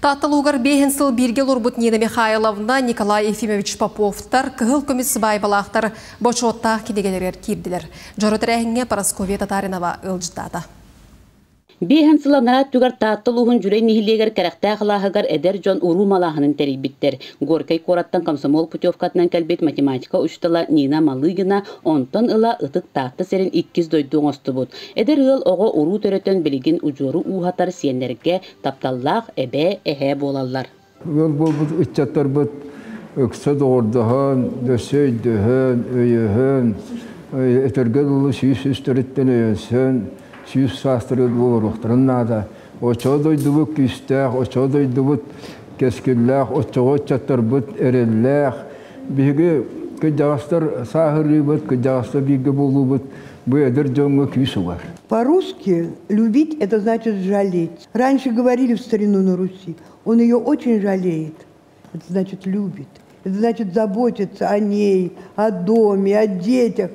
Таатта улууһугар биэһин сыл бииргэ олорбут Нина Михайловна, Николай Ефимович Поповтар кыһыл көмүс сыбаайбалаахтар бочуоттаах кинигэлэригэр киирдилэр. Дьоро тэрээһиҥҥэ Парасковья Татаринова ыалдьыттаата. Биэһэн сыл анараа өттүгэр Таатта улууһун Дьүлэй нэһилиэгэр Кэрэхтээх алааһыгар эдэр дьон уруу малааһынын тэрийбиттэр. Горькай куораттан комсомол путевкатынан кэлбит математика учуутала Нина Малыгина онтон ыла ытык Таатта сирин иккис дойду оҥостубут. Эдэр ыал оҕо уруу төрөтөн билигин удьуору ууһатар сиэннэргэ тапталлаах эбээ, эһээ буолаллар. Ыал буолбут ыччаттарбыт ыкса доҕордоһон, өссө өйдөһөн, өйөһөн, өтөргө дылы сүүс үстэриттэн өйөнсөн, сүүс саастарыгар буолуохтарын наада. Оччоҕо дойдубут күүстээх, оччоҕо дойдубут кэскиллээх, оччоҕо ыччаттарбыт эрэллээх. Биһиги кырдьаҕастар сааһырыыбыт, кырдьаҕастар бииргэ буолуубут бу эдэр дьоҥҥо күүс угар. По-русски любить – это значит жалеть. Раньше говорили в старину на Руси, он ее очень жалеет. Это значит любит. Это значит заботится о ней, о доме, о детях.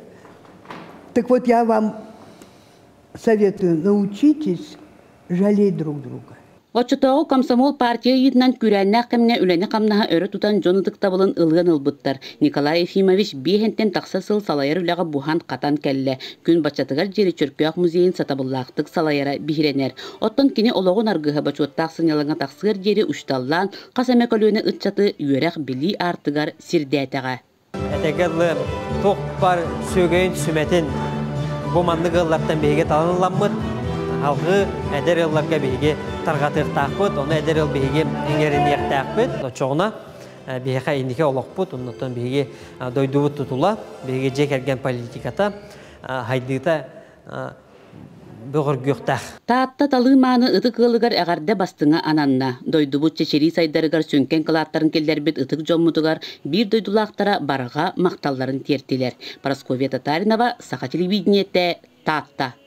Так вот, я вам советую, научитесь жалеть друг друга. Оччотооҕу комсомол партия ыйыытынан күүрээннээх кэмҥэ үлэни-хамнаһы өрө тутан дьон ытыктабылын ылыан ылбыттар. Николай Ефимович биэһинтэн тахса сыл салайар үлэҕэ буһан-хатан кэллэ. Күн баччатыгар диэри Чөркөөх музейын сатабыллаахтык салайара биһирэнэр. Оттон кини олоҕун аргыһа бочуоттаах сынньалаҥҥа тахсыар диэри учууталлаан, хас эмэ көлүөнэ ыччаты үөрэх-билии аартыгар сирдээтэҕэ. Этэгэ дылы туох бар сүөгэйин сүмэтин бу маннык ыаллартан биһиги талан ыламмыт, алгыы эдэр ыалларга биһиги тарҕатыахтаахпыт, ону эдэр ыал биһиги иҥэриниэхтээхпит. Оччоҕуна биһиэхэ инники олохпут, оннуттан биһиги дойдубут тутула, биһиги дьиэ кэргэн политиката хайдыыта бөҕөргүөхтээх. Таатта талыы мааны ытык ыалыгар эҕэрдэ бастыҥа ананна. Дойдубут чэчирии сайдарыгар сүҥкэн кылааттарын киллэрбит ытык дьоммутугар биир дойдулаахтара барҕа махталларын тиэртилэр. Парасковья Татаринова, Саха телевидениетэ, Таатта.